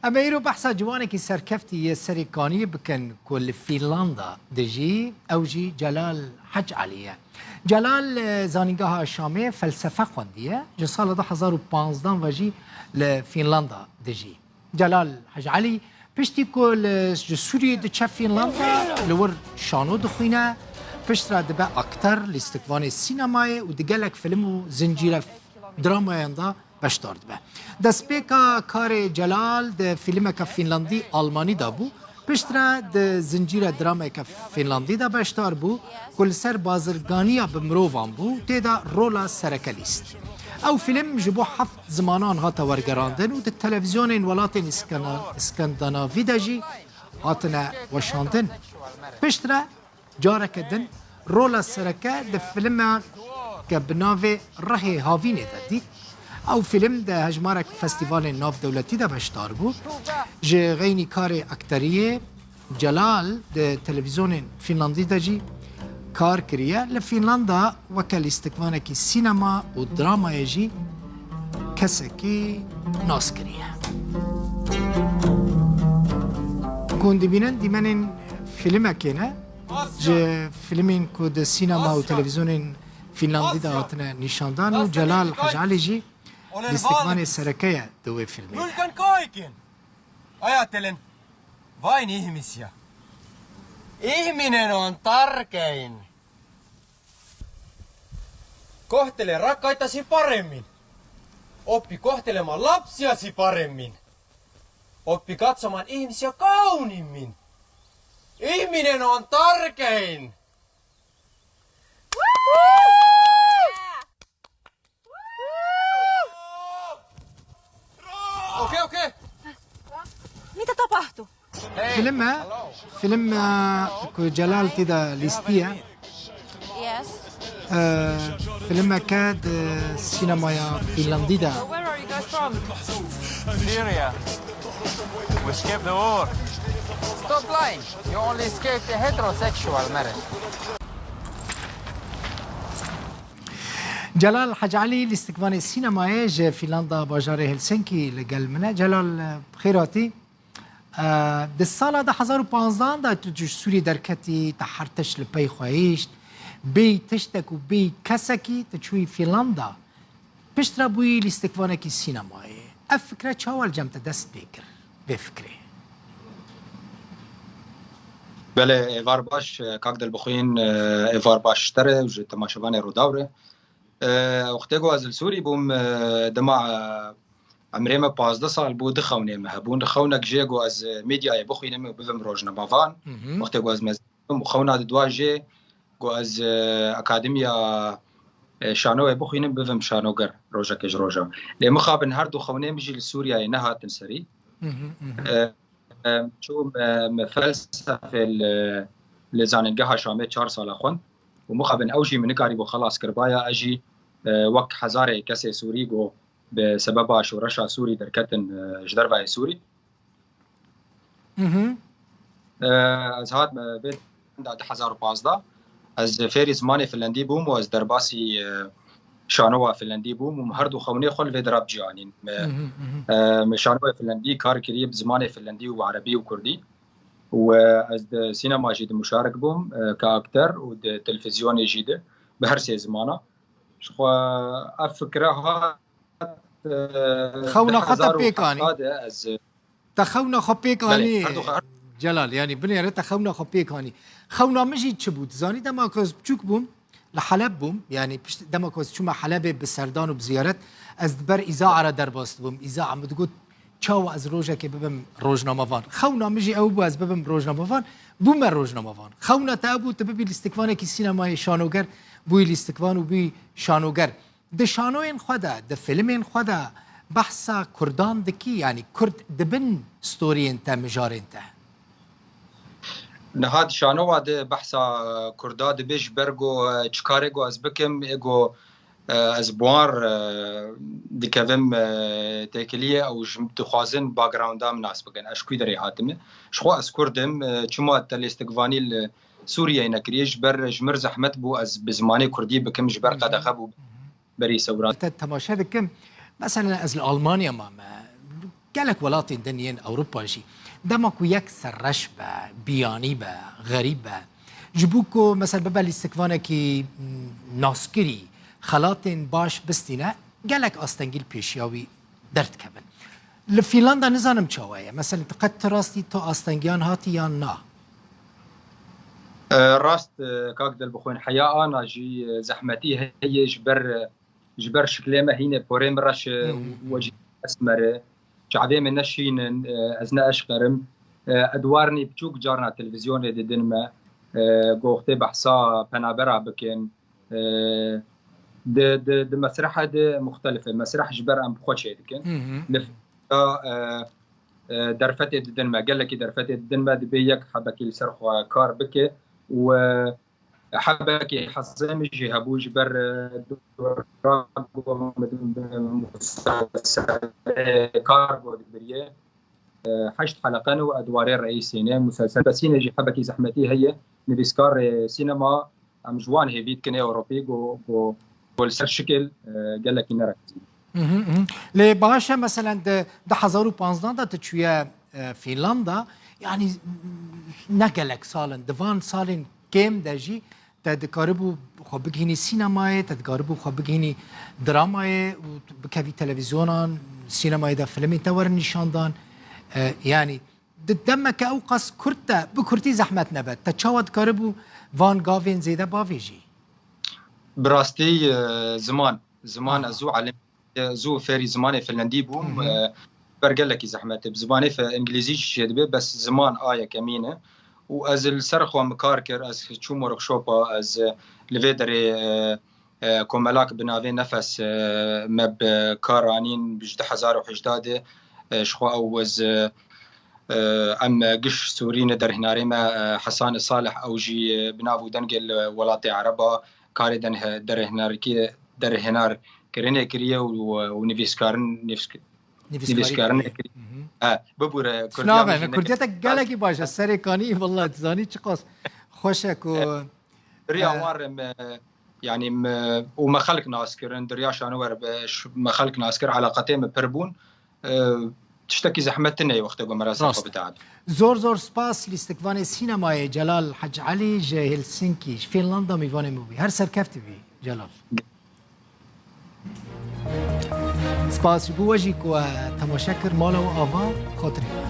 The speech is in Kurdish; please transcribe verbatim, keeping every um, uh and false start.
Em ê îro behsa ciwanekî serkeftî yê serê kaniyê bikin ku li Fînlanda dijî, ew jî Celal Hec Elî ye. Celal, e, Zanîngeha Şamê felsefe xwendiye, ji sala du hezar û panzdan ve jî li Fînlanda dijî. Celal Hec Elî piştî ku li, ji Sûriyê diçe Fînlanda, li wir şano dixwîne, piştre dibe akter, lîstikvanê sînemayê û di gelek film û zincîre dramayan de beşdar dibe. Destpêka karê Celal di fîlmeke fînlandî-almanî de bû. Piştre di zincîre drameke fînlandî de beşdar bû ku li ser bazirganiya bi mirovan bû, tê de rola sereke lîst. Ew fîlm ji bo heft zimanan hate wergerandin û di televîzyonên welatên Îskana-, Îskandinavî de jî hatine weşandin. Piştre careke din rola sereke di fîlmeke bi navê Rihê Havînê de dît. Ew fîlm di hejmarek festîvalên navdewletî de beşdar bû. Ji xeynî karê akteriyê Celal di televîzyonên Fînlandî de jî kar kiriye. Li Fînlanda weke lîstikvanekî sînema û dramayê jî kesekî nas kiriye. Ku hûn dibînin, dîmenên fîlmekê ne. Ji fîlmên ku di sînema û televîzyonên Fînlandî de hatine nîşandan û Celal Hecalî jî lîstikvanê sereke ye di wê fîlmê de. Mulkan Koikin! Aja telen vain ihmisiä. Ihminen on tarkein. Kohtele rakkaitasi paremmin. Oppi kohtelemaan lapsiasi paremmin. Oppi katsomaan ihmisiä kauniimmin. Ihminen on tarkein. Okey, okey. Mita tapahtu. Film e, film e, ku Celal tê de lîstiye. Yes. E, filmeke di sînemaya Fînlandî de. So where are you guys from? Syria. We escaped the war. Stop lying. You only escaped a heterosexual marriage. Celal Hecalî, lîstikvanê sînemayê ji Fînlanda, bajarê Helsinkî li gel min e. Celal, bi xêr hatî. Di sala du hezar û panzdan de tu ji Sûriyê derketî, te her tişt li pey xwe hişt, bêyî tiştek û bêyî kesekî tu çûyî Fînlanda. Piştre bûyî lîstikvanekî sînemayê. Ev fikre çawa li cem te dest pê kir? Vê fikrê. Belê, êvar baş, kak Dilbixwîn, êvar baş ji te re û ji temaşevanê Rûdaw re. Wextê ku ez li Sûrî bûm, dema, emrê me pazdeh sal bû, du xewnê me hebûn. Xewnek jê ku ez medyayê bixwînim û bibim rojnamevan. Mhm. Wextê ku ez mezin bûm, xewna di dua jê ku ez, e, akademiya, e, şanowê bixwînim, bibim şanoger rojekê ji rojan. Lê mixabin her du xewnê min jî li Sûriyeyê nehatin serî. Mhm, mhm. E, e, çûm, e, me felsefê li, li Zanîngeha Şamê çar sala xwend. Û mixabin ew jî min nikarîbû xelas kiribaya, ez jî, e, wek hezarê kesê Sûrî ku bi sebeba şoreşa Sûrî derketin, e, ji dervayê Sûrî. Mhm. E, ez hatime vê da du hezar û pazdeh. Ez fêrî zimanê Finlandî bûm û ez derbasî, e, şanowa Finlandî bûm û min her du xewnê xwe li vê dira bi cî anîn. Me, Mhm, mhm. e, me şanoya Finlandî kar kiriye bi zimanê Finlandî û Erebî û Kurdî. Û, e, ez di sînema jî di muşarik bûm, e, ka akter û di televîzyonê jî di, bi her sê zimana. Ji xwe ev fikre hat, e, Xewna xwe te pêk anî? du hezar û heft de ez, e, Te xewna xwe pêk Belê, anî, her du xwe, her Celal, yanî binêre te xewna xwe pêk anî. Xewna min jî çi bû? Dizanî dema ku ez biçûk bûm, li Heleb bûm, yanî pişt, dema ku ez çûme Helebê bi serdan û bi ziyaret, ez di ber Îzaa re derbas dibûm. Îzaa min digot, çawa ez rojekê bibim rojnamevan? Xewna min jî ew bû ez bibim rojnamevan, bûme rojnamevan. Xewna te ew bû, tu bibî lîstikvanekî sînemayê şanoger, bûyî lîstikvan û bûyî şanoger. Di şanoyên xwe de, di fîlmên xwe de behsa kurdan dikî, yanî kurd dibin storiyên te, mijarên te? Niha di şanowa de behsa kurda dibe ji ber ku, e, çi karê ku ez bikim, ê ku, e, ez bi wan re dikevim, e, têkiliyê ew ji dixwazin backgrounda min nas bikin. Ez ji ku derê hatime? Ji xwe ez kurd im, e, çima te lîstikvanî li Sûriyeyê nekiriye? Ji ber ji mir zehmet bû ez bi zimanê kurdî bikim, ji ber Hı hı. qedexe bû. Hı hı. berî sewran. Te temaşe dikim. Mesela ez li Almanya mame. gelek welatên din yên Ewropa jî, dema ku yek serreş be, biyanî be, xerîb be, ji bo ku mesela bibe lîstikvanekî, m, naskirî, xelatên baş bistîne, gelek astengî li pêşiya wî derdikevin. Li Fînlanda nizanim çawa ye. Mesela, tu qet tu rastî tu astengiyan hatî yan na? E, rast, e, kak Dilbixwîn, heya ana jî, e, zehmetî heye ji ber, e, ji ber şiklê me hînê porê min reş e, Hı hı. we jî esmer e. Çavê min ne şîn in, e, ez ne eşqerim. E, edwarnî biçûk carna televîzyonê didin me. E, goxtê behsa penabera bikin. E, di, di, di mesrehe de muxtelif e. Mesreh ji ber em bi xwe çêdikin. Hı hı. Li Fînlanda, e, e, derfetê didin me, gelekî derfetê didin me, dibê yek hebekî li ser xwe kar bike û, e, hebekî hezê min jî hebû ji ber, e, Drago, muselselê Kargo dibiriye. E, heşt heleqe ne û edwarê reîsê ne. Muselsel Besînê jî hebekî zehmetî heye. Nivîskarê sînema, em ji wan hêvî dikin ê Ewropî, ku, ku, ku li ser şikil, e, gelekî nereqizîne. Mhm, mhm. Lê baş e, meselen di du hezar û panzdeh de tu çûye, e, Fînlanda, yanî ne gelek sal in, di van salên kêm de jî te dikaribû xwe bigihînî sînemayê, te dikaribû xwe bigihînî dramayê û tu bikevî televîzyonan, sînemayê de filmên te werin nîşandan. E, yanî di demeke ew qas kurt de, bi kurtî zehmet nebe, te çawa dikaribû van gavên zêde bavêjî? Bi rastî, e, ziman, ziman Aha. ez zû elim, e, zû fêrî zimanê Finlandî bûm, Hı hı. e, ber gelekî zehmet e. Bi zimanê fe-, îngilîzî jî çêdibe, bes ziman a yekemîn e. Û ez li ser xwe min kar kir, ez çûm workshopa, ez, e, li vê derê, e, e, komelak bi navê Nefes, e, me bi kar anîn, bi ji du hezar û hejdeh de, e, ji xwe ew ez, e, e, em giş Sûrî ne derhênarê me, e, Hesan Salih, ew jî, e, bi nav û dengê li welatê Ereba karê denhe-, derhênarkî-, derhênarkirinê kiriye û, û nivîskarin-, nivîsk-, Nivîskarî nivîskarinê kiriye. kiriye. Mhm. E, bibûre, Kurdiya Çinave, min jî ne ne Kurdiya te gelekî baş e. Serê kanî, vallahi, tu zanî çiqas xweş e ku, E, Riya e, wan re me, yanî me, û me xelk nas kirin, di riya şanower be, ş-, me xelk nas kir, eleqetê me pir bûn. E, tiştekî zehmet tune ye wextê ku me re Rast. xwe biteab. Zor zor spas lîstikvanê sînemayê Celal Hec Elî ji Helsinkî, ji Fînlanda mîvanê min bû. Her serkeftî bî Celal. Spas ji bo we jî ku, e, temaşe kir, mala we ava, xatirê we.